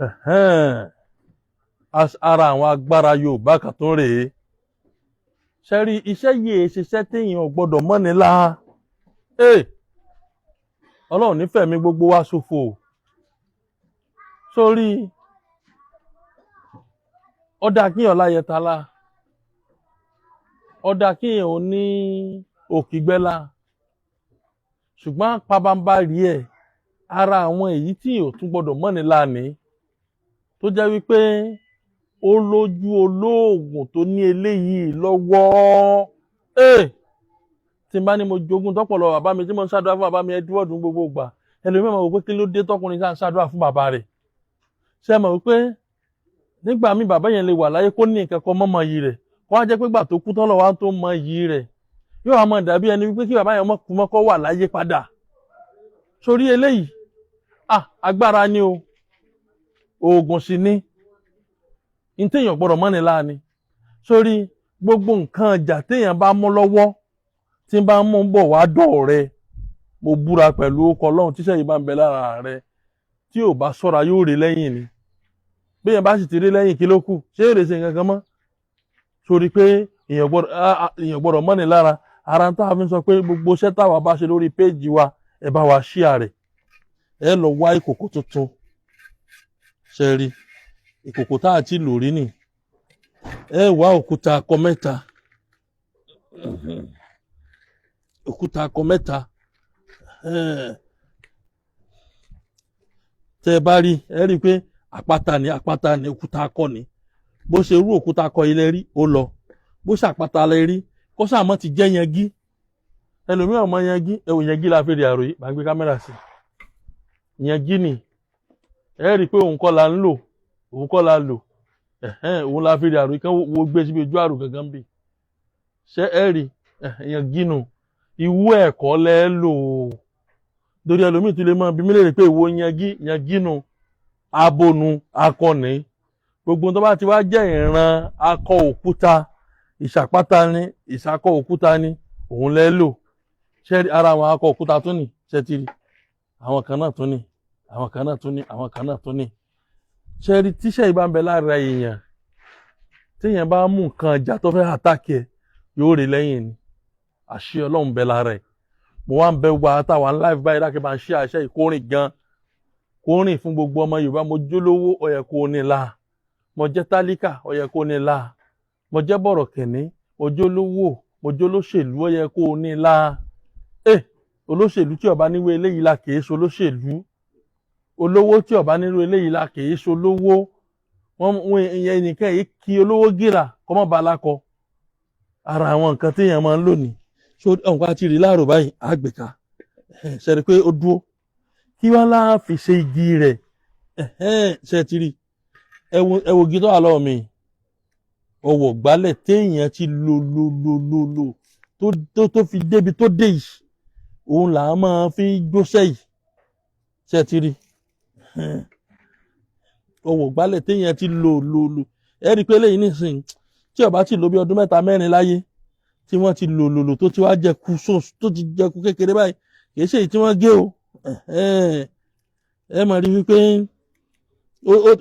Ẹ̀hẹ́n. Ara àwọn agbára Yorùbá kan tó rèé. Ṣe rí iṣẹ́ yìí, ṣiṣẹ́ téèyàn ò gbọ́dọ̀ mọ́ni lá. Ee, Ọlọ́run nífẹ̀ẹ́ mi gbogbo wa ṣòfò. Sórí ọ̀dà kíyàn láyẹta lá, ọ̀dà kíyàn ò ní òkìgbẹ́lá, ṣùgbọ́n pabambarì ẹ̀, ara àwọn èyí tí ò tún gbọ́dọ̀ mọ́ni lá ní, tó jẹ́ wípé ó lójú olóògùn tó ní eléyìí lọ́wọ́. Ee, tí n bá ní mo jogún tọ́pọ̀ lọ bàbá mi tí mo ń ṣàdúrà fún bàbá mi Edward gbogbo ìgbà, ẹlòmíràn máa wò pé kí ló dé tọkùnrin sáà ń ṣàdúrà fún bàbá rẹ̀. Ṣé ẹ mọ̀ wípé nígbà míì, bàbá yẹn lè wà láyé kó ní nǹkan kan mọ́mọ́ yìí rẹ̀, kó wá jẹ́ pé gbà tó kú tán lọ́wọ́ á tó mọ yìí rẹ̀, yóò wá máa dàbí ẹni wípé kí bàbá yẹn mọ́ kú mọ́, kó wà láyé padà. Sórí eléyìí, ah, agbára ni o, oògùn sì ni, ní téèyàn gbọ́dọ̀ mọ́ni láàní. Sórí gbogbo nǹkan ìjà téèyàn bá mú lọ́wọ́, tí ń bá mú bọ̀ wá dọ̀ rẹ, mo búra pẹ̀lú ọkọ̀ Ọlọ́run, tíṣẹ́ yìí bá ń bẹ lára rẹ, tí ò bá ṣọ́ra, yóò rí lẹ́yìn ni. Béèyàn bá sì ti rí lẹ́yìn, kí ló kù? Ṣé èrè ṣe nǹkan kan mọ́? Sórí pé èèyàn gbọ́dọ̀ mọ́ni lára. Ara tá a fi ń sọ pé gbogbo iṣẹ́ táwa bá ṣe lórí péèjì wa, ẹ bá wa ṣíà rẹ̀. Ẹ lọ wá ìkòkò tuntun. Ṣe rí ìkòkò tá a ti lò rí nì? Ẹ wá òkúta akọ mẹ́ta, òkúta akọ mẹ́ta. Tẹ́ ẹ bá rí, ẹ rí i pé àpáta ni, àpáta ni, òkúta akọ ni. Bó ṣe rú òkúta akọ ilẹ̀ rí, ó lọ. Bó ṣe àpáta lẹ rí, kó sàmọ́ ti jẹ́ yangí. Ẹlòmíràn mọ yangí. Ẹ wò, yangí la fi rí àròyé. Bá ń gbé kámẹ́rà sí yangí ni, ẹ rí i pé òun kọ́ la ń lò, òun kọ́ la lò. Ẹ̀hẹ́n, òun la fi rí àròyé kan. Wo, gbé síbi ojú àrò gangan bì. Ṣé ẹ rí yangí nù? Ìwú ẹ̀kọ́ lẹ́ lò ó, torí ẹlòmíì tún lè máa bí mílíọ̀nù pé ìwo yangí. Yangí nù, abonu akọni. Gbogbo tó bá ti wá jẹ́ ìran akọ òkúta, ìṣàpáta ni, ìṣàkọ òkúta ni, òun lẹ́ lò. Ṣé ara àwọn akọ òkúta tún ní? Ṣé ti rí àwọn kan náà tún ní? Àwọn kan náà tún ní, àwọn kan náà tún ní. Ṣé rí tíṣẹ́ yìí bá ń bẹ lára èèyàn, téèyàn bá mú nǹkan ìjà tó fẹ́ attack ẹ̀, yóò rí lẹ́yìn ni. Àṣẹ Ọlọ́run bẹ lára ẹ̀. Mo wá ń bẹ gbogbo àwọn táwa live báyìí láti bá ń ṣe àṣẹ ìkórìn gan, kórìn fún gbogbo ọmọ Yorùbá. Mo jólówó, ó yẹ kó ní la. Mo jẹ́ tálíkà, ó yẹ kó ní la. Mo jẹ́ bọ̀rọ̀kìnní, mo jólówó, mo jólóṣèlú, ó yẹ kó ní la. Ẹ olóṣèlú tí ó bá níwé eléyìí la, kìí ṣe olóṣèlú. Olówó tí ó bá nírú eléyìí la, kìí ṣe olówó. Wọn ìyẹn nìkan yìí kí olówó gírà kọ́mọ́ bá alákọ. Ara àwọn nǹkan téèyàn máa ń lò ní so ọ̀npa ti rí láàrò báyìí, àgbèká ṣe rí pé ó dúró. Kí wọ́n lá fi ṣe igi rẹ̀? Ṣe ti rí? Ẹ wo igi tó wà lọ́wọ́ mi, ọwọ́ gbálẹ̀ téèyàn ti lò lò lò lò lò tó fi débi tó dé yìí, òun là á máa fi jósẹ́ yìí. Ṣe ti rí ọwọ́ gbálẹ̀ téèyàn ti lò lò lò? Ẹ rí i pé eléyìí nísìnyí, tí ó bá ti lò bí ọdún 3, 4 láyé, tí wọ́n ti lò lò lò, tó ti wá jẹku, tó ti jẹku kékeré báyìí, kì í ṣe èyí tí wọ́n gé o. Ẹ máa rí wípé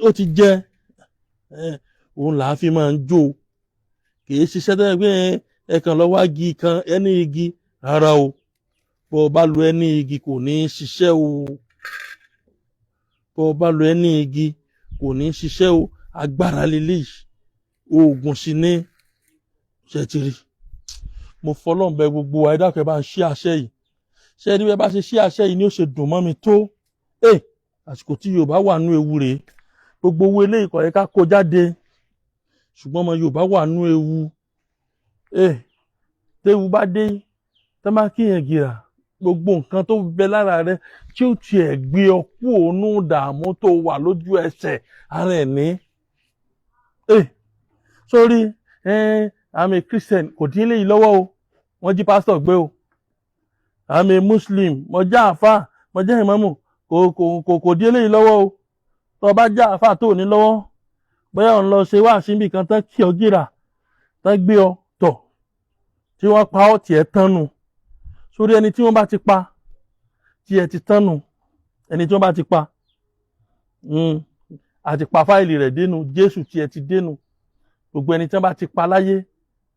ó ti jẹ, òun là á fi máa ń jó. Kì í ṣiṣẹ́ tó yẹ pé ẹ kàn lọ wá igi kan, ẹni igi rárá o. Bó o bá lo ẹni igi, kò ní í ṣiṣẹ́ o. Bó o bá lo ẹni igi, kò ní í ṣiṣẹ́ o. Agbára lélẹ́yìí, oògùn sì ní. Ṣe ti rí? Mo fọlọ́n bẹ gbogbo wa, ẹ dákun, ẹ bá ń ṣí àṣẹ yìí. Ṣé ẹni bí ẹ bá ṣe ṣí àṣẹ yìí ni ó ṣe dùn mọ́ mi tó. Ẹ àsìkò tí Yorùbá wà nú ewu rèé. Gbogbo owó eléyìí kò yẹ ká kó jáde, ṣùgbọ́n ọmọ Yorùbá wà nú ewu. Ẹ téwu bá dé, tẹ́ bá kíyàn gìrà, gbogbo nǹkan tó bẹ lára rẹ tí ó tiẹ̀ gbé ọ kú ònú dààmú tó wà lójú ẹsẹ̀ ara ẹ̀ ní. Ẹ sórí ẹ, I'm a Christian, kò dín eléyìí lọ́wọ́ o. Wọ́n jí pásítọ̀ gbé o. I'm a Muslim, mo jẹ́ àáfà, mo jẹ́ ìmámù, kò dín eléyìí lọ́wọ́ o. Tó o bá jẹ́ àáfà tó ò ní lọ́wọ́, bóyá òun lọ ṣe wá síbi kan tán, kí ọ gíra tán, gbé ọ tọ̀, tí wọ́n pa ọ́, tiẹ̀ tán nu. Sórí ẹni tí wọ́n bá ti pa, tiẹ̀ ti tán nu. Ẹni tí wọ́n bá ti pa. Àti pa fáìlì rẹ̀ dénú. Jésù tiẹ̀ ti dénú. Gbogbo ẹni tí wọ́n bá ti pa láyé,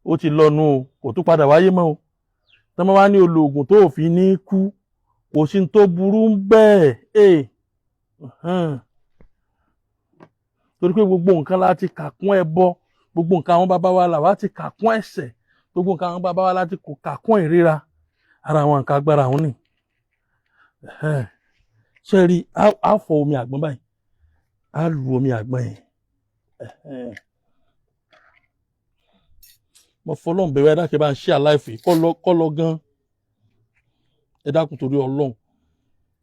ó ti lọ́nu o, kò tún padà wáyé mọ́ o. Tí wọ́n bá ní olóògùn tó fi ní kú, kò sí tó burú bẹ́ẹ̀ ẹ̀, torí pé gbogbo nǹkan la ti kà kún ẹbọ, gbogbo nǹkan àwọn bàbá wa làwa ti kà kún ẹ̀ṣẹ̀, gbogbo nǹkan àwọn bàbá wa láti kà kún ìríra. Ara àwọn nǹkan agbára àwọn ni ṣe rí. Á fọ omi àgbọn báyìí, á lu omi àgbọn yẹn. Mo fọlọ́n bẹ̀rẹ̀, ẹ dákẹ́, bá ń ṣe àláìfì kọ́ lọ gan. Ẹ dákun, torí Ọlọ́run,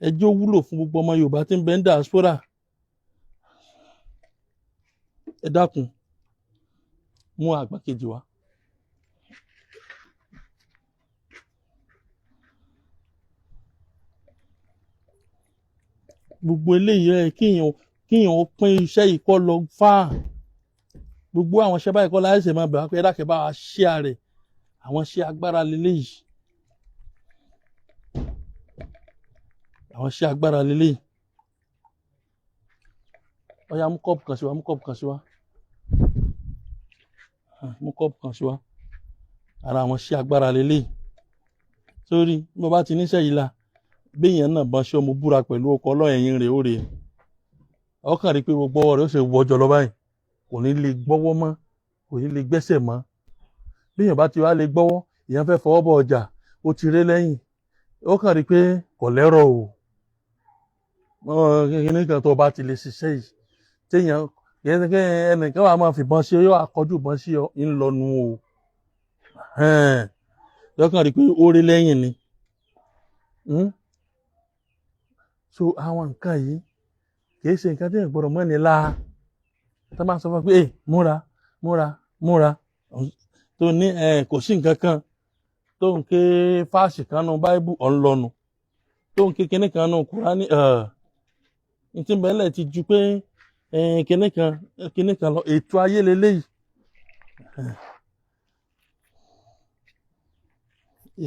ẹ jẹ́ ó wúlò fún gbogbo ọmọ Yorùbá tí ń bẹ ń diaspora. Ẹ dákun, mú àgbà kejì wá. Gbogbo eléyìí rẹ, kíyàn ó pín iṣẹ́ yìí kọ́ lọ fáà. Gbogbo àwọn iṣẹ́ báyìí kọ́ láì ṣe máa bẹ̀rẹ̀ pé ẹ dákẹ́, bá wa ṣí ààrẹ àwọn iṣẹ́ agbára leléyìí, àwọn iṣẹ́ agbára leléyìí. Ó yá, mú kọ́ọ̀pù kan sí wa, mú kọ́ọ̀pù kan sí wa, mú kọ́ọ̀pù kan sí wa. Ara àwọn iṣẹ́ agbára leléyìí. Sórí bí mo bá ti níṣẹ́ yìí la, béèyàn náà bá ṣe ọmọ búra pẹ̀lú ọkọ̀ ọlọ́yẹ̀yìn rẹ̀, ó rè é. Ọkàn rí i pé gbogbo ọwọ́ rẹ̀ ó ṣe wọjọ lọ báyìí, kò ní lè gbọ́wọ́ mọ́, kò ní lè gbẹ́sẹ̀ mọ́. Béèyàn bá ti wá lè gbọ́wọ́, èèyàn fẹ́ fọwọ́ bọ ọjà, ó ti ré lẹ́yìn. Ó kàn rí i pé kò lẹ́rọ̀ o. Kíní kan tó bá ti lè ṣiṣẹ́ yìí, téèyàn ẹnìkan wà máa fìbọn sí ọ, yóò akọjú ìbọn sí ọ, ń lọnu o. Lọ́kàn rí i pé ó rí lẹ́yìn ni. So àwọn nǹkan yìí kìí ṣe nǹkan tí èèyàn gbọ́dọ̀ mọ́ ni la. Tó máa sọ fún ẹ pé múra, múra, múra, tó ní kò sí nǹkan kan tó ń ké fáàsì kan nu báíbù, ọ̀ ń lọnu, tó ń ké kinní kan nu kúránì, ní tí bẹ́ẹ̀lẹ̀ ti ju pé kinní kan kinní kan lọ. Ètò ayé leléyìí,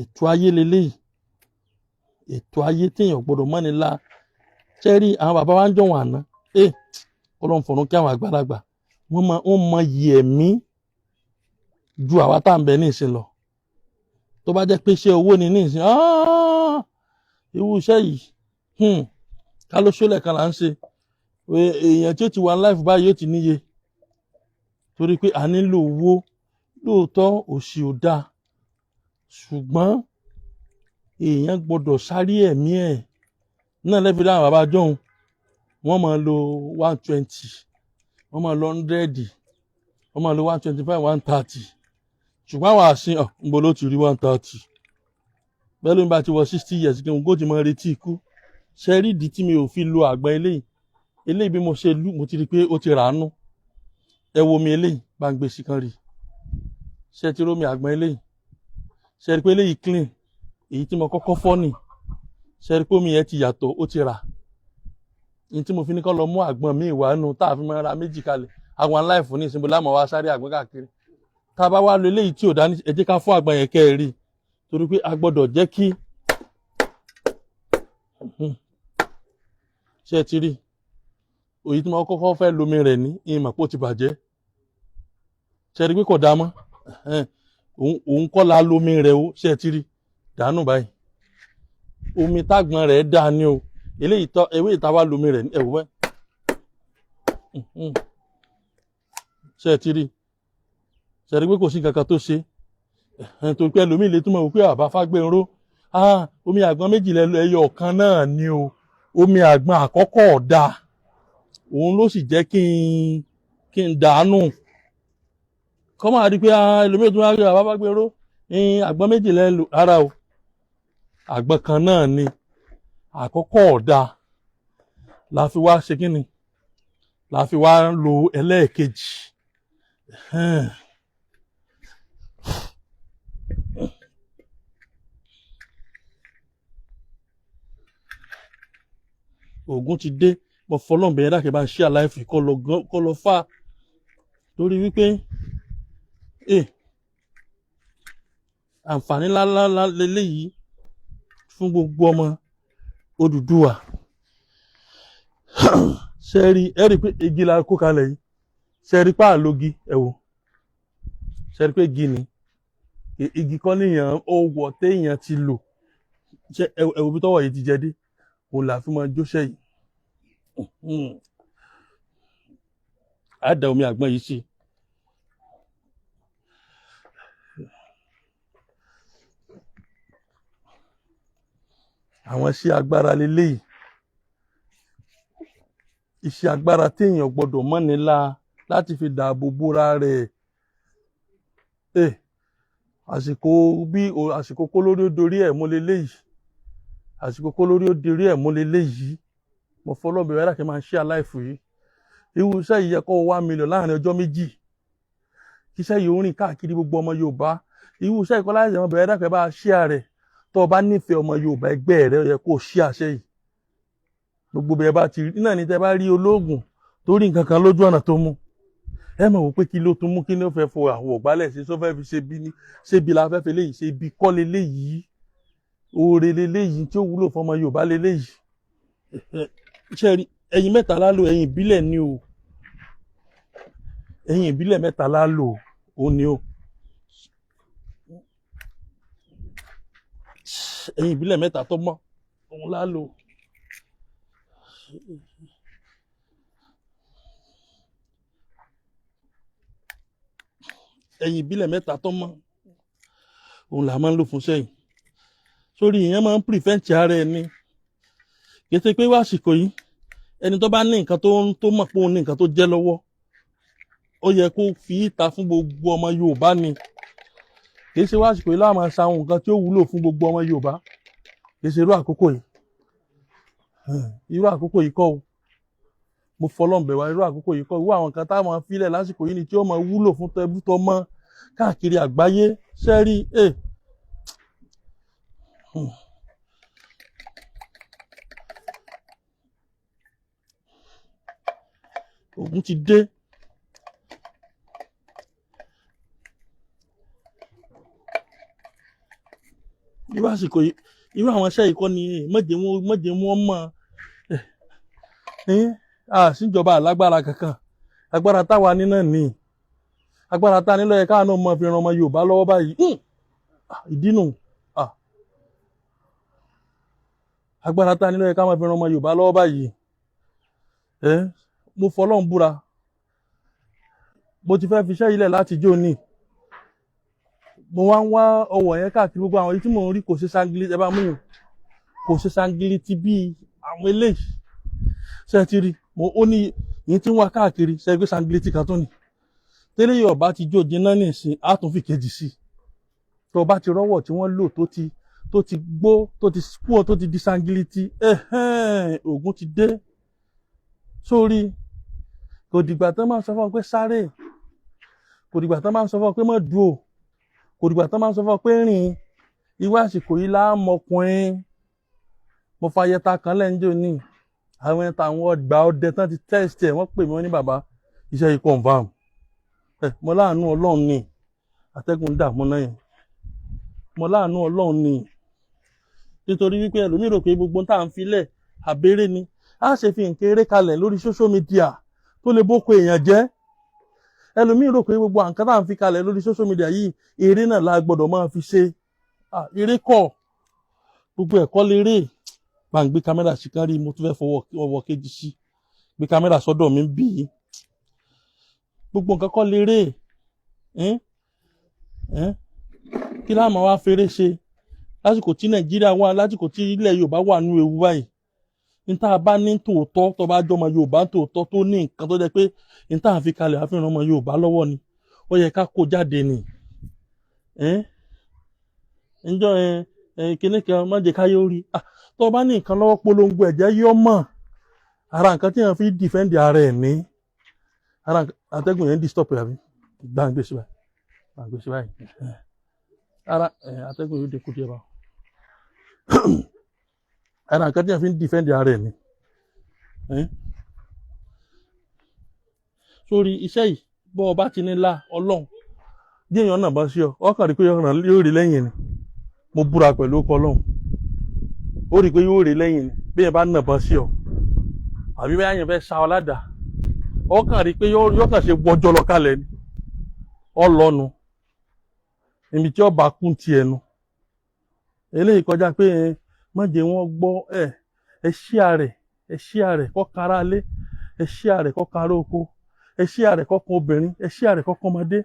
ètò ayé leléyìí, ètò ayé téèyàn gbọ́dọ̀ mọ́ni la. Ṣẹ́rí àwọn bàbá wa ń jọ̀wọ́n àná, Ọlọ́run fọ̀run kí àwọn àgbàlagbà, wọ́n mọ iyì ẹ̀mí ju àwa tá à ń bẹ ní ìsìn lọ. Tó bá jẹ́ pé iṣẹ́ owó ni ní ìsìn, irú iṣẹ́ yìí, ká ló ṣólẹ̀ kan là ń ṣe, èèyàn tí ó ti wà láìfù báyìí yóò ti níye, torí pé a nílò owó. Lóòótọ́, òṣì ò dáa, ṣùgbọ́n èèyàn gbọ́dọ̀ sáré ẹ̀mí ẹ̀ náà. Lẹ́fi dáhùn bàbá jọ̀hún, wọ́n máa lo 120, wọ́n máa lo 100, wọ́n máa lo 125, 130. Ṣùgbọ́n àwọn àsìn ọ̀ ń bo ló ti rí 130. Bẹ́ẹ̀ ló ń bá ti wọ 60 years kí n kó ti máa retí ikú. Ṣe rí ìdí tí mi ò fi lo àgbọn eléyìí? Eléyìí, bí mo ṣe lú, mo ti rí i pé ó ti rà á nú. Ẹ wo mi eléyìí, bá ń gbé sí kan rí. Ṣe ti rómi àgbọn eléyìí? Ṣe rí pé eléyìí clean? Èyí tí mo kọ́kọ́ fọ́ nì. Ṣe rí pé omi yẹn ti yàtọ̀? Ó ti rà ní tí mo fi ní kọ́ lọ mú àgbọn míì wá nù, tá a fi máa ra méjì kalẹ̀. Àwọn aláìfún ní ìsinmi láàmú wa sáré àgbọn káàkiri. Tá a bá wá lo eléyìí tí ò dání, ẹ jẹ́ ká fọ́ àgbọn yẹn kẹ́ ẹ rí, torí pé a gbọ́dọ̀ jẹ́ kí. Ṣé ẹ ti rí òyì tí mo kọ́kọ́ fẹ́ lomi rẹ̀ ní ìmọ̀ pé ó ti bàjẹ́? Ṣe rí pé kò dáa mọ́? Òun kọ́ la lomi rẹ̀ o. Ṣé ẹ ti rí dànù báyìí? Omi tágbọn rẹ̀ dáa ní o. Eléyìí tọ́ ewé ìta wá lomi rẹ̀ ẹ̀wọ̀ bẹ́ẹ̀. Ṣé ẹ ti rí? Ṣe rí pé kò sí nǹkan kan tó ṣe? Torí pé ẹlòmíì lè túmọ̀ wípé àbá Fágbénró, omi àgbọn méjì lẹ́nu, ẹyọ ọ̀kan náà ni o. Omi àgbọn àkọ́kọ́ ọ̀dà, òun ló sì jẹ́ kí n dànù. Kọ́ máa di pé ẹlòmíì tún wá rí àbá Fágbénró, àgbọn méjì lẹ́nu rárá o. Àgbọn kan náà ni, àkọ́kọ́ ọ̀dà la fi wá ṣe kíni, la fi wá lo ẹlẹ́ẹ̀kejì. Ògùn ti dé. Mo fọlọ́n bẹ̀rẹ̀, dákẹ́, bá ń ṣe àláìfì kọ́ lọ fà, torí wípé àǹfààní ńláńlá leléyìí fún gbogbo ọmọ Odùduwà. Ṣe rí ẹ rí pé igi la kó kalẹ̀ yìí. Ṣe rí pé àlógi, ẹ wò, ṣe rí pé igi ni, igi kọ́ níyàn owó téèyàn ti lò. Ṣe ẹ wò bí tọ́wọ́ yìí ti jẹ dé, òun là fi máa jóṣẹ́ yìí. Á da omi àgbọn yìí sí. Àwọn iṣẹ́ agbára leléyìí, iṣẹ́ agbára téèyàn gbọ́dọ̀ mọ́ni la láti fi dáàbò bóra rẹ̀. Àsìkò bí àsìkò kó lórí ó dorí ẹ̀ mú leléyìí, àsìkò kó lórí ó dorí ẹ̀ mú leléyìí. Mo fọlọ́bẹ̀rẹ̀ rẹ̀ kí n máa ṣe aláìfò yìí. Irú iṣẹ́ yìí yẹ kó 1 million láàrin ọjọ́ 2, kí iṣẹ́ yìí ó rìn káàkiri gbogbo ọmọ Yorùbá. Irú iṣẹ́ yìí kọ́ láti ṣe bẹ̀rẹ̀ dákẹ́ bá a ṣíà rẹ̀. Tó o bá nífẹ̀ẹ́ ọmọ Yorùbá ẹgbẹ́ rẹ̀, ó yẹ kó o ṣí àṣẹ yìí. Gbogbo bẹ́ẹ̀ bá ti rí náà ní tẹ́ bá rí olóògùn tó rí nǹkan kan lójú ọ̀nà tó mú, ẹ mọ̀ wò pé kí ló tún mú, kí ló fẹ́ fo àwọn ògbálẹ̀ ṣe, sọ fẹ́ fi ṣe bí ní ṣé bí la fẹ́ fi léyìí ṣe, bí kọ́ leléyìí, oore leléyìí tí ó wúlò fún ọmọ Yorùbá leléyìí. Ṣe rí ẹyin mẹ́ta la lò, ẹyin ìbílẹ̀ ni o, ẹyin ìbílẹ̀ mẹ́ta la lò ó ní o, ẹyin ìbílẹ̀ mẹ́ta tó mọ́ òun la lò. Ẹyin ìbílẹ̀ mẹ́ta tó mọ́ òun là máa ń lò fún sẹ́yìn. Sórí ìyẹn máa ń prevent ara ẹni kété pé wàsìkò yìí, ẹni tó bá ní nǹkan tó mọ̀ pé òun ní nǹkan tó jẹ́ lọ́wọ́, ó yẹ kó fi ìta fún gbogbo ọmọ Yorùbá ni. Kì í ṣe wàsìkò yìí láwọn máa sa àwọn nǹkan tí ó wúlò fún gbogbo ọmọ Yorùbá. Kì í ṣe irú àkókò yìí, irú àkókò yìí kọ́ o. Mo fọlọ́n bẹ̀ wá, irú àkókò yìí kọ́. Irú àwọn nǹkan táwọn filẹ̀ lásìkò yìí ni tí ó máa wúlò fún tẹbú tọmọ káàkiri àgbáyé. Sẹ́rí ẹ̀ ogun ti dé. Irú àsìkò yìí, irú àwọn iṣẹ́ yìí kọ́ ni mọ̀jẹ̀ wọn mọ̀ ẹ́. Àṣìjọba alágbára kankan, agbára táwa ní náà ní agbára tá a nílò yẹ káà náà mọ fi ran ọmọ Yorùbá lọ́wọ́ báyìí. Ìdínú agbára tá a nílò yẹ ká máa fi ran ọmọ Yorùbá lọ́wọ́ báyìí. Mo fọlọ́run búra, mo ti fẹ́ fi iṣẹ́ yìí lẹ̀ láti jó ní. Mo wá ń wá ọwọ́ yẹn káàkiri, gbogbo àwọn èyí tí mò ń rí kò ṣe sangili. Ẹ bá mú yàn kò ṣe sangili ti bíi àwọn eléyìí. Ṣe ti rí mo ó ní yìí tí ń wá káàkiri, ṣe gbé sangili kan tó ní tẹ́lẹ̀ yìí ọba ti jó jiná nísìn, á tún fi kejì sí i. Tó o bá ti rọ́wọ́ tí wọ́n lò tó ti gbó, tó ti kú, tó ti di sangiliti, ògùn ti dé sórí. Kò dìgbà tán máa sọ fún ọ pé sáré, kò dìgbà tán máa sọ fún ọ pé má dúró, kò dìgbà tán máa sọ fún ọ pé rìn. Irú àsìkò yìí láàmọkùnrin. Mo fa ayẹta kan lẹ́njọ́ ní àwọn ẹ̀ta, àwọn ọgbà ọdẹ tán ti test ẹ̀, wọ́n pè mí, wọ́n ní bàbá, iṣẹ́ yìí confam. Ẹ mo láàánú Ọlọ́run ni atẹ́gùn dààmú náà yẹn. Mo láàánú Ọlọ́run ni, nítorí wípé ẹlòmíì rò pé gbogbo tá à ń filẹ̀ àbérè ni a ṣe fi nǹkan eré kalẹ̀ lórí social media tó lè bóko èèyàn jẹ́. Ẹlòmíì rò pé gbogbo nǹkan tá à ń fi kalẹ̀ lórí social media yìí, eré náà la gbọ́dọ̀ máa fi ṣe. Eré kọ́, gbogbo ẹ̀kọ́ lérè. Bá ń gbé kámẹ́rà sí kan rí, mo tún fẹ́ fọwọ́ ọwọ́ kejì sí, gbé kámẹ́rà sọ́dọ̀ mi bí. Gbogbo nǹkan kọ́ lérè. Kí láàmú wá fèrè ṣe lásìkò tí Nàìjíríà wà, lásìkò tí ilẹ̀ Yorùbá wà nínú ewu báyìí? Ní tá a bá ní tòótọ́, tó bá jọmọ Yorùbá tòótọ́, tó ní nǹkan tó jẹ́ pé ní tá a fi kalẹ̀ àfihàn ọmọ Yorùbá lọ́wọ́ ni, ó yẹ ká kó jáde ni. Ǹjọ́ kíní kan má jẹ́ káyé ó rí. Tó bá ní nǹkan lọ́wọ́, polongo ẹ̀jẹ̀ yọ mọ̀. Ara nǹkan tí wọ́n fi defend ara ẹ̀ ní ara atẹ́gùn yẹn ń disturb ẹ̀ àbí gbàǹgbé sí báyìí, gbàǹgbé sí báyìí. Ara atẹ́gùn yóò dínkù díẹ̀ báwọn. Ara nǹkan tí wọ́n fi ń defend ara ẹ̀ ní. Sórí iṣẹ́ yìí, bọ́ ọ bá ti ní lá Ọlọ́run bí èèyàn náà bá sí ọ, ọkàn rí pé yóò rí lẹ́yìn ni. Mo búra pẹ̀lú ọkọ Ọlọ́run, ó rí pé yóò rí lẹ́yìn ni bí èèyàn bá nà bá sí ọ. Àbí bẹ́ẹ̀ yẹn fẹ́ sa ọ ládàá, ó kàn rí i pé yóò kàn ṣe wọjọ́ lọ kalẹ̀ ni, ọlọ́nu níbi tí ọba kún tiẹ̀ nu. Eléyìí kọjá pé má jẹ́ wọ́n gbọ́. Ẹ share rẹ̀, ẹ share rẹ̀ kó kára lé, ẹ share rẹ̀ kó kára oko, ẹ share rẹ̀ kó kan obìnrin, ẹ share rẹ̀ kó kan ọmọdé,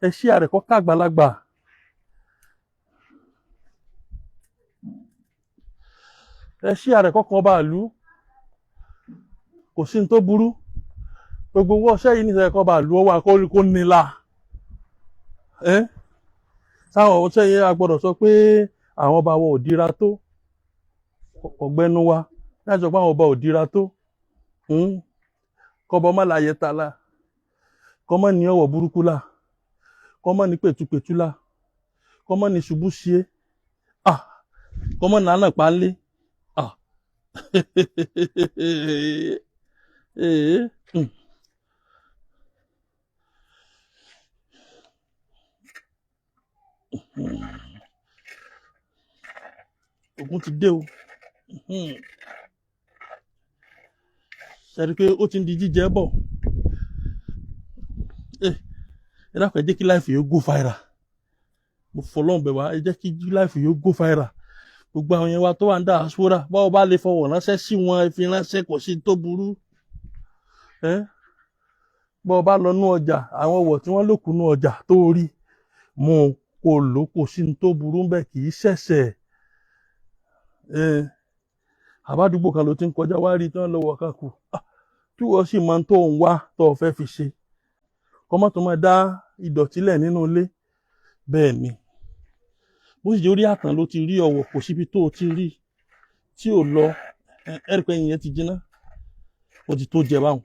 ẹ share rẹ̀ kó ká àgbàlagbà. Ẹ share rẹ̀ kó kan ọba ìlú. Kò sí ní tó burú. Gbogbo owó ọṣẹ yìí níṣẹ́ kọ́ ọba ìlú ọwọ́ akórí kó nílà ẹ́ sáwọn ọṣẹ yìí. A gbọ́dọ̀ sọ pé àwọn ọba wa ò dira tó ọ̀gbẹ́nu wa láti sọ pé àwọn ọba ò dira tó. Kọ́bọ má láyé ta la, kọ́mọ ní ọ̀wọ̀ burúkú la, kọ́mọ ní pẹ̀tùpẹ̀tù la, kọ́mọ ní ṣubú ṣe, ah, kọ́mọ nàánà pa ń lé, ah. Ogun ti dé o. Ṣe rí i pé ó ti ń di jíjẹ bọ̀? Ẹ dákun, ẹ jẹ́ kí live yóò go viral. Mo fọlọ́n bẹ̀ wá, ẹ jẹ́ kí live yóò go viral. Gbogbo àwọn yẹn wa tó wà ń diaspora, báwo bá lè fọwọ́ ránṣẹ́ sí wọn, ẹ fi ránṣẹ́, kò sí tó burú. Bọ́ ọ bá lọ nú ọjà, àwọn ọwọ́ tí wọ́n lò kú nú ọjà tó rí mú kó lò, kò sí tó burú ń bẹ̀, kì í ṣẹ̀ṣẹ̀. Àbádùgbò kan ló ti ń kọjá wá rí tí wọ́n lọ́wọ́ kan kù tí wọ́n sì máa ń tó ń wá tó o fẹ́ fi ṣe, kọ́mọ́ tó máa dá ìdọ̀tí lẹ̀ nínú ilé. Bẹ́ẹ̀ ni, bó sì jẹ́ orí àtàn ló ti rí ọ̀wọ̀, kò síbi tó o ti rí tí ò lọ. Ẹ̀rí pé ẹyin yẹn ti jiná, ó ti tó jẹ báwọn.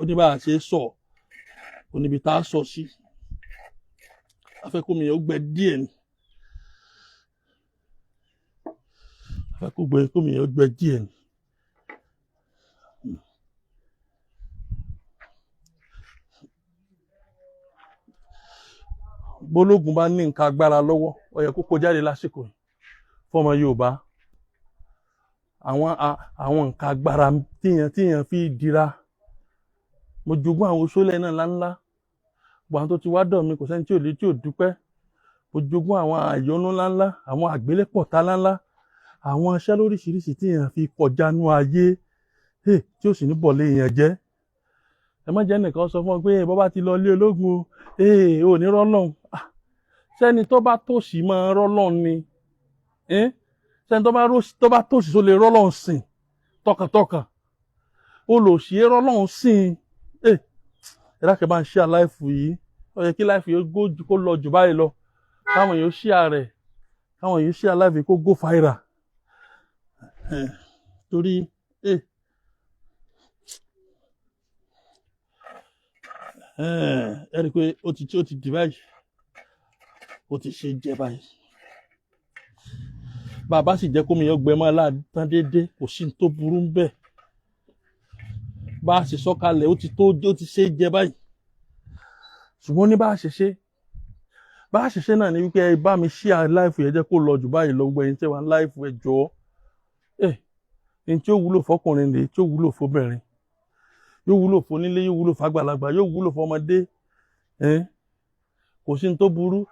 Ó ní bá a ṣe sọ, ó níbi tá a sọ sí. Afẹ́kùnmi yẹn ó gbẹ díẹ̀ ni, afẹ́kùnmi yẹn ó gbẹ díẹ̀ ni. Bólógun bá ní nǹkan agbára lọ́wọ́, ó yẹ kó kó jáde lásìkò yìí fọmọ Yorùbá. Àwọn nǹkan agbára tíyàn fi dira. Mo jogún àwọn oṣólẹ̀ náà ńláńlá. Gbogbo àwọn tó ti wá dọ̀ mí, kò sẹ́ni tí ò lè tí ò dúpẹ́. Mo jogún àwọn àyọnú ńláńlá, àwọn àgbélépọ̀tá ńláńlá, àwọn iṣẹ́ lóríṣiríṣi tíyàn fi kọjá nú ayé tí ó sì ní bọ̀lé èèyàn jẹ́. Ẹ má jẹ́ nìkan sọ fún ọ pé bọ́ bá ti lọ ilé ológun o, ò ní rọ́lọ́hún. Sẹ́ni tó bá tòṣì máa rọ́lọ́hún ni. Sẹ́ni tó bá tòṣì tó lè rọ́lọ́hún sìn tọkàntọkàn, olòṣì rọ́lọ́hún sìn. Ẹ dákẹ́, bá ń share live yìí. Ó yẹ kí live yìí kó lọ jù báyìí lọ, káwọn èèyàn share rẹ̀, káwọn èèyàn share live yìí kó go viral, torí ẹ rí i pé ó ti dì báyìí, ó ti ṣe jẹ báyìí. Bàbá sì jẹ́ kómi yẹn gbẹ mọ́ aláàtán déédéé, kò sí ní tó burú ń bẹ̀. Bá a sì sọ́kalẹ̀, ó ti tó, ó ti ṣe jẹ báyìí. Ṣùgbọ́n ní bá a ṣe ṣe, bá a ṣe ṣe náà ni wípé ẹ bá mi share live yẹn, jẹ́ kó lọ jù báyìí lọ. Gbogbo ẹ̀yin tẹ́ wà live, ẹ jọ̀ọ́, ẹ ní tí ó wúlò fọkùnrin rèé, tí ó wúlò fóbìnrin, yóò wúlò fónílé, yóò wúlò fàgbàlagbà, yóò wúlò fọmọdé. Kò sí ní tó burú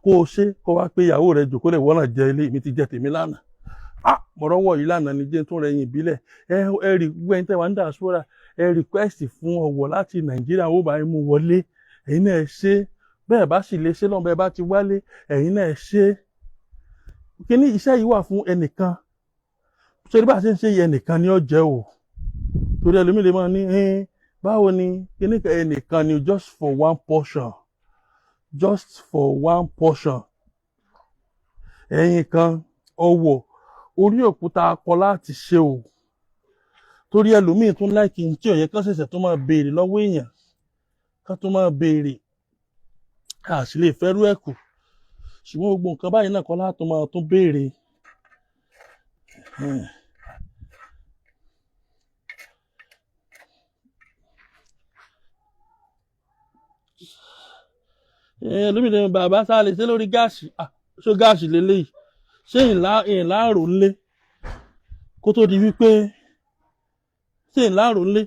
kó o ṣe, kó wá pé ìyàwó rẹ jòkó lè wọ́n náà jẹ ilé mi ti jẹ tèmi lánàá. Ah, mọ̀rọ́wọ́ yìí lánàá ni jẹ́ tó rẹ̀ yìn ìbílẹ̀. Ẹ rí gbogbo ẹ̀yin tẹ́ wà ń diaspora, ẹ request fún ọwọ́ láti Nàìjíríà, ó bá yín mú wọlé. Ẹ̀yin náà ẹ ṣe bẹ́ẹ̀, bá sì lè ṣe lọ́nà bẹ́ẹ̀ bá ti wálé, ẹ̀yin náà ẹ ṣe. Kíní iṣẹ́ yìí wà fún ẹnìkan ṣe bá a ṣe ń ṣe yìí, ẹnìkan ni ó jẹ́ o. Torí ẹlòmíì lè máa ní, báwo ni kíní kan? Ẹnìkan ni, just for one portion, just for one portion. Ẹ̀yin kan ọwọ́ orí òkúta akọ láti ṣe o. Torí ẹlòmíì tún like tí ó yẹ kán ṣẹ̀ṣẹ̀ tó máa béèrè lọ́wọ́ èèyàn, kán tó máa béèrè, a sì lè fẹ́rú ẹ̀ kù. Ṣùgbọ́n gbogbo nǹkan báyìí náà kọ́ látún máa tún béèrè. Ẹlòmíì lè bàbá sá lè ṣe lórí gáàsì. Ṣé gáàsì lélẹ́yìí? Ṣé ìlà ìlà rò ń lé kó tó di wípé Ṣé ń láàrò ńlé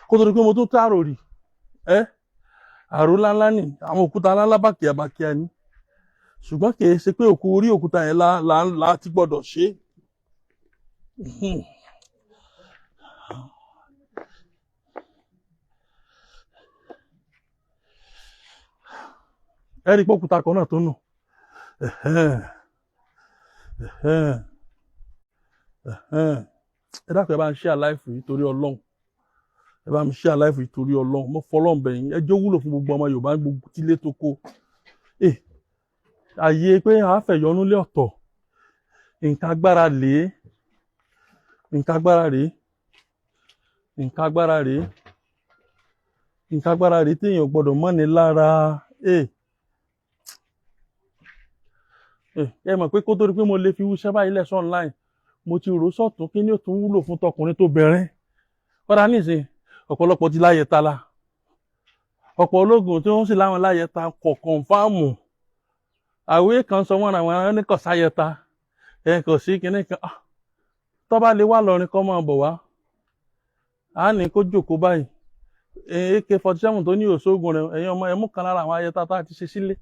kó tó di pé mo tún tààrò rì ẹ́? Àrò ńláńlá ni, àwọn òkúta ńláńlá bàkìyà bàkìyà ni, ṣùgbọ́n kì í ṣe pé òkú orí òkúta yẹn la la la ti gbọ́dọ̀ ṣe é. Ẹ rí i pé òkúta kan náà tó nù. Ẹ̀hẹ́n, ẹ̀hẹ́n, ẹ̀hẹ́n. Ẹ dákun, ẹ bá ń share live yìí torí Ọlọ́run. Ẹ bá mi share live yìí torí Ọlọ́run. Mo fọlọ́run bẹ̀ yín. Ẹ jẹ́ ó wúlò fún gbogbo ọmọ Yorùbá, gbogbo tílé tó kó. Àyè pé àáfẹ̀yọ́nú lé ọ̀tọ̀, nǹkan agbára lèé, nǹkan agbára rèé, nǹkan agbára rèé, nǹkan agbára rèé téèyàn gbọ́dọ̀ mọ́ni lára. Ẹ mọ̀ pé kó tó di pé mo lè fi wúṣẹ́ báyìí lẹ̀ online, mo ti rò sọ́tún, kí ni ó tún wúlò fún tọkùnrin tó bẹ̀rẹ̀ kọ́dà nísìn. Ọ̀pọ̀lọpọ̀ ti láyẹ̀ ta la, ọ̀pọ̀ ológun tí wọ́n sì láwọn láyẹ̀ ta kọ̀ confirm. Àwé kan sọ wọ́n àwọn ní kò sáyẹta, ẹ kò sí kinní kan. Tó bá lè wá lọrin, kọ́ máa bọ̀ wá, á ní kó jókòó báyìí. AK-47 tó ní òṣogun rẹ̀, ẹ̀yin ọmọ ẹ̀mú kan lára àwọn ayẹta tá a ti ṣe sílé,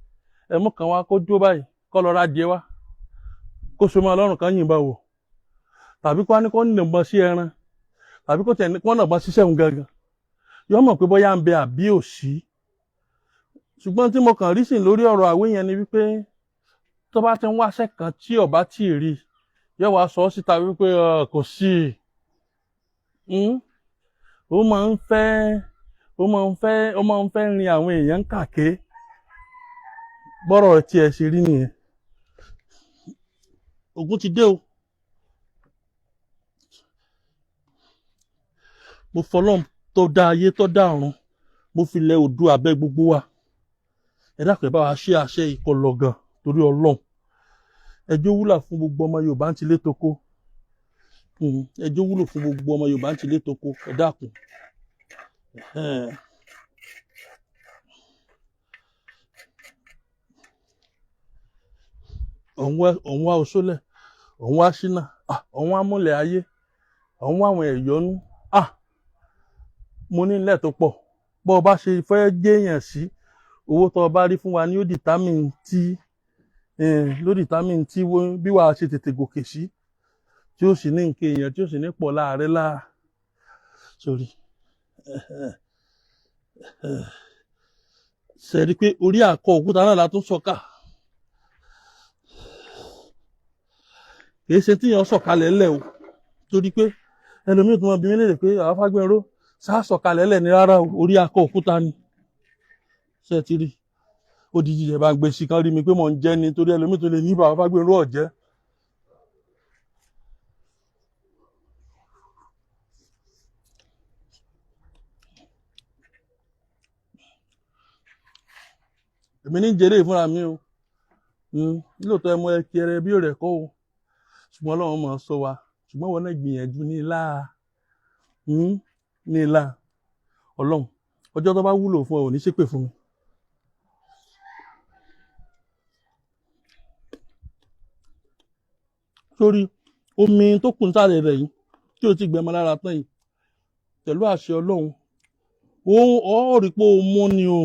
ẹ̀mú kan wá, kó jó báyìí, kó lọ ra díẹ̀ wá, kó so mọ́ ọlọ́run kan yìnbọn wò, tàbí kó wá ní kó nàbọn sí ẹran, tàbí kó tẹ̀ ní kó nàbọn síṣẹ́ òun gangan, yọ mọ̀ pé bóyá ń bẹ àbí ò sí. Ṣùgbọ́n tí mo kàn rí sí lórí ọ̀rọ̀ àwé yẹn ni wípé tó bá ti ń wáṣẹ́ kan tí ọba tí ì rí, yóò wá sọ ọ́ síta wípé kò sí i. Ó máa ń fẹ́ rin àwọn èèyàn kàké. Bọ́rọ̀ tiẹ̀ ṣe rí nìyẹn. Ògún ti dé o. Mo fọlọ́n tó dá ayé, tó dá ọ̀run, mo fi lẹ Oòduà abẹ́ gbogbo wa. Ẹ dákun, ẹ bá wa ṣe àṣẹ ìkọlọ gan torí Ọlọ́run. Ẹjọ́ wúlà fún gbogbo ọmọ Yorùbá ń tilé toko. Ẹjọ́ wúlò fún gbogbo ọmọ Yorùbá ń tilé toko. Ẹ dákun. Ẹ̀hẹ́n. Òun wá oṣólẹ̀, òun wá ṣínà, òun wá múlẹ̀ ayé, òun wá àwọn ẹ̀yọ́nú. Mo ní ilẹ̀ tó pọ̀. Bọ́ ọ bá ṣe fẹ́ jẹ́yàn sí owó tó o bá rí fún wa ní ó determine tí ló determine tí bí wàá ṣe tètè gòkè sí, tí ó sì ní nǹkan èèyàn, tí ó sì ní pọ̀ láàrẹ́ láà sórí. Ṣe rí i pé orí àkọ òkúta náà la tún sọ̀ka? Kì í ṣe tíyàn sọ̀kalẹ̀ ńlẹ̀ o, torí pé ẹlòmíì tó máa bí mi léèrè pé àwọn Fágbénró sá sọ̀kalẹ̀ ńlẹ̀ ní. Rárá o, orí akọ òkúta ni. Ṣe ti rí odidi ẹ̀ bá ń gbé sí kan rí mi pé mò ń jẹ́ ni, torí ẹlòmíì tó lè ní bàbá Fágbénró ọ̀jẹ́. Èmi ní jèrè fúnra mi o. Lóòótọ́ ẹ mọ ẹ kẹrẹ bí òrẹ kọ́ o, ṣùgbọ́n Ọlọ́run máa sọ wa. Ṣùgbọ́n wọn náà gbìyànjú ní ilá, ní ilá Ọlọ́run. Ọjọ́ tó bá wúlò fún ẹ, ò ní ṣépè fún mi. Sórí omi tó kù nísàlẹ̀ rẹ̀ yìí tí o ti gbẹmọ lára tán yìí, pẹ̀lú àṣẹ Ọlọ́run, ó rí pé o mú ni o,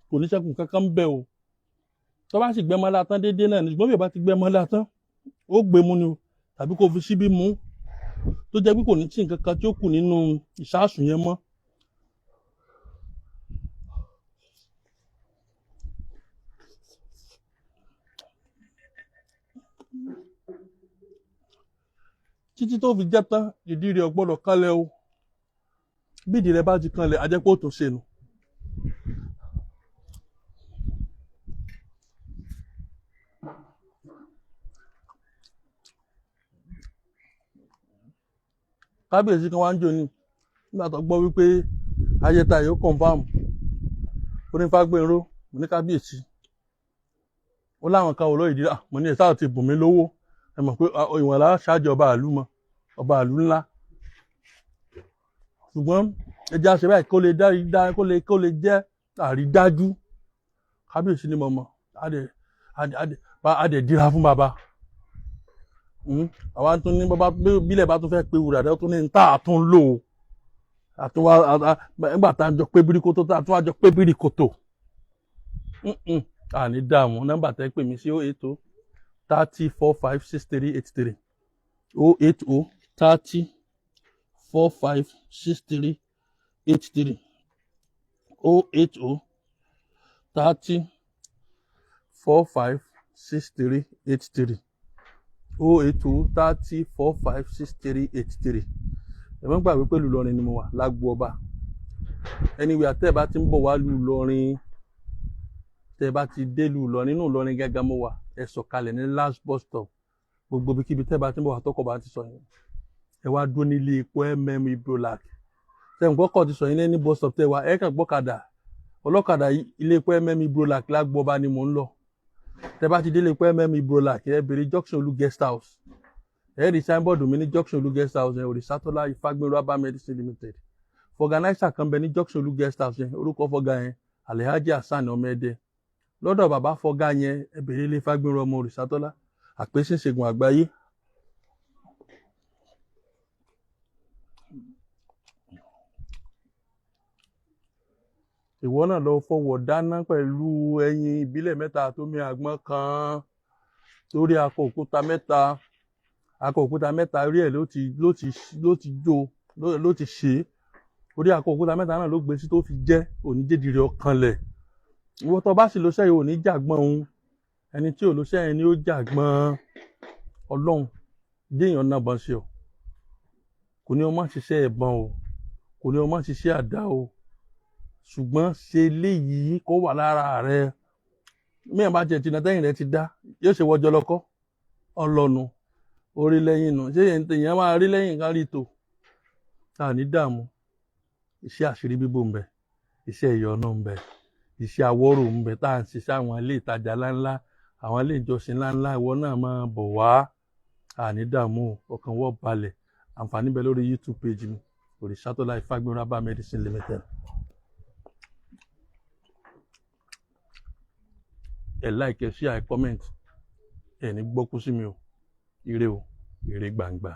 kò ní ṣẹ́kù kankan bẹ́ẹ̀ o. Tó bá sì gbẹmọ lára tán déédéé náà ni, ṣùgbọ́n bí o bá ti gbẹmọ lára tán, ó gbé mu ni o, tàbí kó fi síbí mú, tó jẹ́ pé kò ní tí nǹkan kan tí ó kù nínú ìṣáàsùn yẹn mọ́. Títí tó fi jẹ́ tán, ìdí rẹ̀ ò gbọ́dọ̀ kanlẹ̀ o. Bí ìdí rẹ̀ bá ti kanlẹ̀, a jẹ́ pé ó tún ṣe nù. Kábíyèsí kan wá ń jò ní nígbà tó gbọ́ wípé ayẹta yìí ó confirm onífágbénró. Mo ní kábíyèsí, ó láwọn kan ò lóye ìdí. Mo ní ẹ̀ sáà ti bùn mí lówó. Ẹ mọ̀ pé ìwọ̀n la ṣáàjì ọba àlú mọ́, ọba àlú ńlá, ṣùgbọ́n ẹja ṣe báyìí kó lè dá kó lè jẹ́ àrídájú. Kábíyèsí ni mo mọ̀, á dẹ̀ dira fún bàbá. Àwa tún ní bàbá bílẹ̀ bá tún fẹ́ pe wùrà dẹ́, tún ní tá a tún lò ó. Àtúwá nígbà tá a jọ pé bíríkótó, tá a tún wá jọ pé bíríkótó. Àní dààmú. Nọ́mbà tẹ́ pè mí sí: 080 30 45 63 83, 080 30 45 63 83, 080 30 45 63 83, 080 30 45 63 83. Ẹ má gbàgbé pẹ̀lú Ìlọrin ni mo wà, lágbo ọba. Anywhere tẹ́ ẹ bá ti ń bọ̀ wá lu Ìlọrin, tẹ́ ẹ bá ti dé lu Ìlọrin, nínú Ìlọrin gángan mo wà. Ẹ sọ̀kalẹ̀ ní last bus stop. Gbogbo ibikíbi tẹ́ ẹ bá ti ń bọ̀ wá, tọkọ̀ bá ti sọ yẹn, ẹ wá dúró nílé epo Ibrolac. Tẹ́ ń gbọ́kọ̀ ti sọ yín ní bus stop tẹ́ wá, ẹ kàn gbọ́kadà, ọlọ́kadà, ilé epo Ibrolac, lágbo ọba ni mò ń lọ. Tẹ́ bá ti dé ilé epo Ibrolac, ẹ bèrè Junction Olú Guest House. Ẹ rí signboard mi ní Junction Olú Guest House yẹn, Òrìṣàtọ́lá Ifágbénró Herbal Medicine Limited. Vulcanizer kan bẹ ní Junction Olú Guest House yẹn, orúkọ fọgá yẹn, Alhaji Hasan Ọmọẹdẹ. Lọ́dọ̀ bàbá fọgá yẹn, ẹ bèrè ilé Ifágbénró ọmọ Òrìṣàtọ́lá, àpèsè ṣègùn àgbáyé. Ìwọ náà lọ fọwọ́ dáná pẹ̀lú ẹyin ìbílẹ̀ mẹ́ta tó mi àgbọn kan torí akọ òkúta mẹ́ta, akọ òkúta mẹ́ta rí ẹ̀ ló ti jó ló ti ṣe é. Orí akọ òkúta mẹ́ta náà ló gbé sí tó fi jẹ́ oníjèdìrì ọkàn lẹ̀. Ìwọ tó bá sì lọ sẹ́yìn, òní jàgbọ́n òun. Ẹni tí ò lọ sẹ́yìn ni ó jàgbọ́n. Ọlọ́run déèyàn náà bọ́n sí ọ, kò ní o má ṣiṣẹ́ ẹ̀bọn o, kò ní o má ṣiṣẹ́ àdá o, ṣùgbọ́n ṣe léyìí kó wà lára rẹ. Mìíràn bá tiẹ̀ tìǹà tẹ́yìn rẹ ti dá, yóò ṣe wọjọ lọkọ́ ọlọ́nu orí lẹ́yìn nù. Ṣé èèyàn máa rí lẹ́yìn kan rí tò tá à ní dààmú? Iṣẹ́ àṣírí bíbò ń bẹ, iṣẹ́ ìyọnu ń bẹ, iṣẹ́ awọ́rò ń bẹ tá à ń ṣiṣẹ́ àwọn ilé ìtajà ńláńlá, àwọn ilé ìjọsìn ńláńlá. Ìwọ náà máa bọ̀ wá, à ní dààmú, ọkàn wọ́ balẹ̀. Àǹfààní bẹ lórí YouTube page mi, Òrìṣàtọ́lá Ifágbénró Herbal Medicine Limited. Ẹ like, ẹ share, ẹ comment. Ẹ ní gbọ́kú sí mi o. Ire o, ire gbàngbà.